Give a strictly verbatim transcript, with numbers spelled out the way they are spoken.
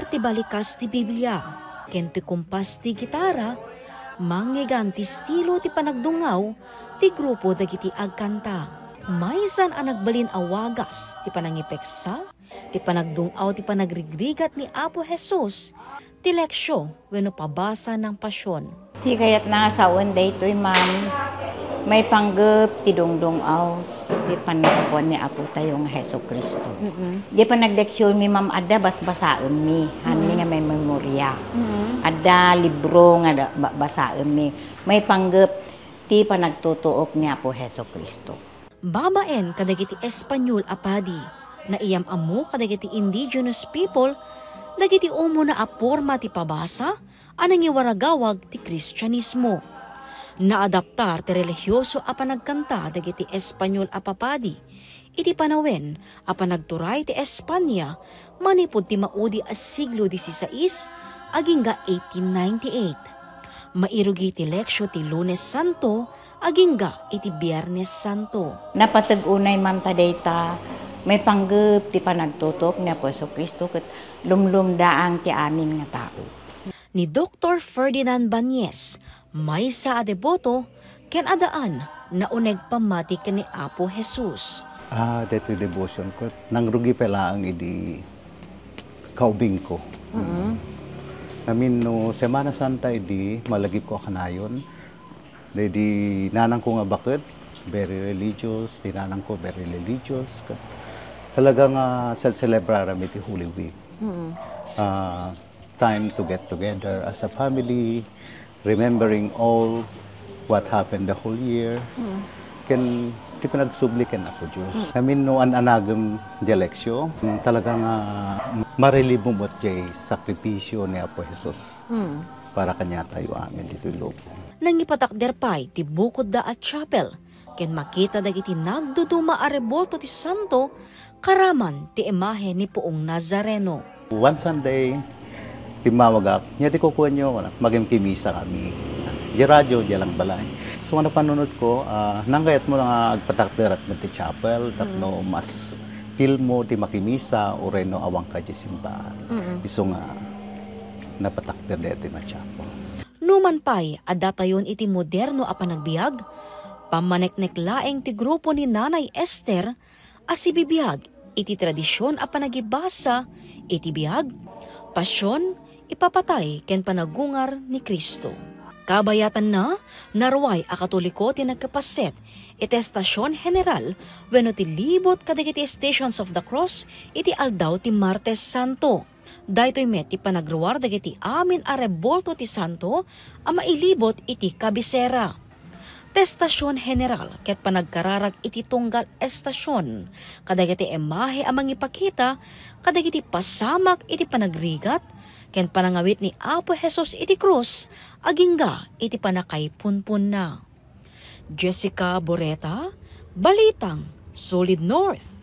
Ti balikas ti Biblia ken ti kumpas ti gitara, mangngegana ti estilo ti panagdungngaw ti grupo dagiti agkanta. Maysan a nagbalin a wagas ti panangipeksa ti panagdung-aw ti panagrigrigat ni Apo Jesus ti leksio wenno pabasa nang Pasion. Ti kayatna nga sawen daytoy, ma'am, maipanggep ti dungdung-aw ti panagkuan ni Apotayo nga Jesu-Cristo. Mm-mm. Di panagleksiyonmi, ma'am, adda basbasaenmi, hanmi Mm. nga may memoria. Mm. Adda libro nga da-, ba-, basaenmi. Maipanggep ti panagtutuok ni Apo Jesu-Cristo. Babaen kadagiti Espanyol a padi, naiyam-ammo kadagiti indigenous people dagiti umuna a porma ti pabasa a nangiwaragawag ti Kristianismo. Naadaptar ti relihioso a panagkanta dagiti Espanyol a papadi iti panawen a panagturay ti Espania manipud ti maudi a siglo disisais agingga eighteen ninety-eight. Mairugi ti leksio ti Lunes Santo agingga iti Biernes Santo. Napateg unay, ma'am, ta dayta maipanggep ti panagtutuok ni Apo Jesu-Cristo ket lumlumdaang ti amin nga tao. Ni Doktor Ferdinand Bañez, maysa a deboto ken addaan nauneg pammati ken ni Apo Jesus. Ah, daytoy devotion ko, nangrugi pay laeng idi kaubingko. Mm. Ngamin no Semana Santa idi malagipko a kanayon, daydi nanangko nga baket, very religious, ti nanangko very religious. Talaga nga sel-, selebrarami ti Holy Week. Mm. Ah, time to get together as a family, remembering all what happened the whole year. Mm. Ken ti panagsubli ken Apo Dios. Mm. Ngamin no an-anagem diay leksio, mm, talaga nga marelibmo met diay sakripisio ni Apo Jesus. Mm. Para kaniatayo amin ditoy lubong. Nangipatakder pay ti bukodda a chapel ken makita dagiti nagduduma a rebulto ti santo karaman ti imahe ni Poong Nazareno. One Sunday, timmawagak, "Nia ti kukuanyo?" Kunana, "Magimkimisa kami." Diay radyo, diay lang balay. So, nga napanunotko, ah, nangkayatmo nga agpatakderak met ti chapel, tapno Mm. mas feel mo ti makimisa, uray no awanka diay simbahan. Mm. Isu nga napatakder daytoy nga chapel. Numan pay, addatayon iti moderno a panagbiag, pammaneknek laeng ti grupo ni Nanay Esther a sibibiag iti tradision a panagibasa iti biag, pasion, ipapatay ken panagungar ni Cristo. Kabayatanna, naruay a Katoliko ti nagkapasset iti Estacion General wenno ti libot kadagiti Stations of the Cross iti aldaw ti Martes Santo. Daytoy met ti panagruar dagiti amin a rebulto ti santo a mailibot iti kabisera. Ti Estacion General ket panagkararag iti tunggal estasion kadagiti imahe a mangipakita kadagiti pasamak iti panagrigat ken panangawit ni Apo Jesus iti krus agingga iti pannakaipunponna. Jessica Boreta, Balitang Solid North.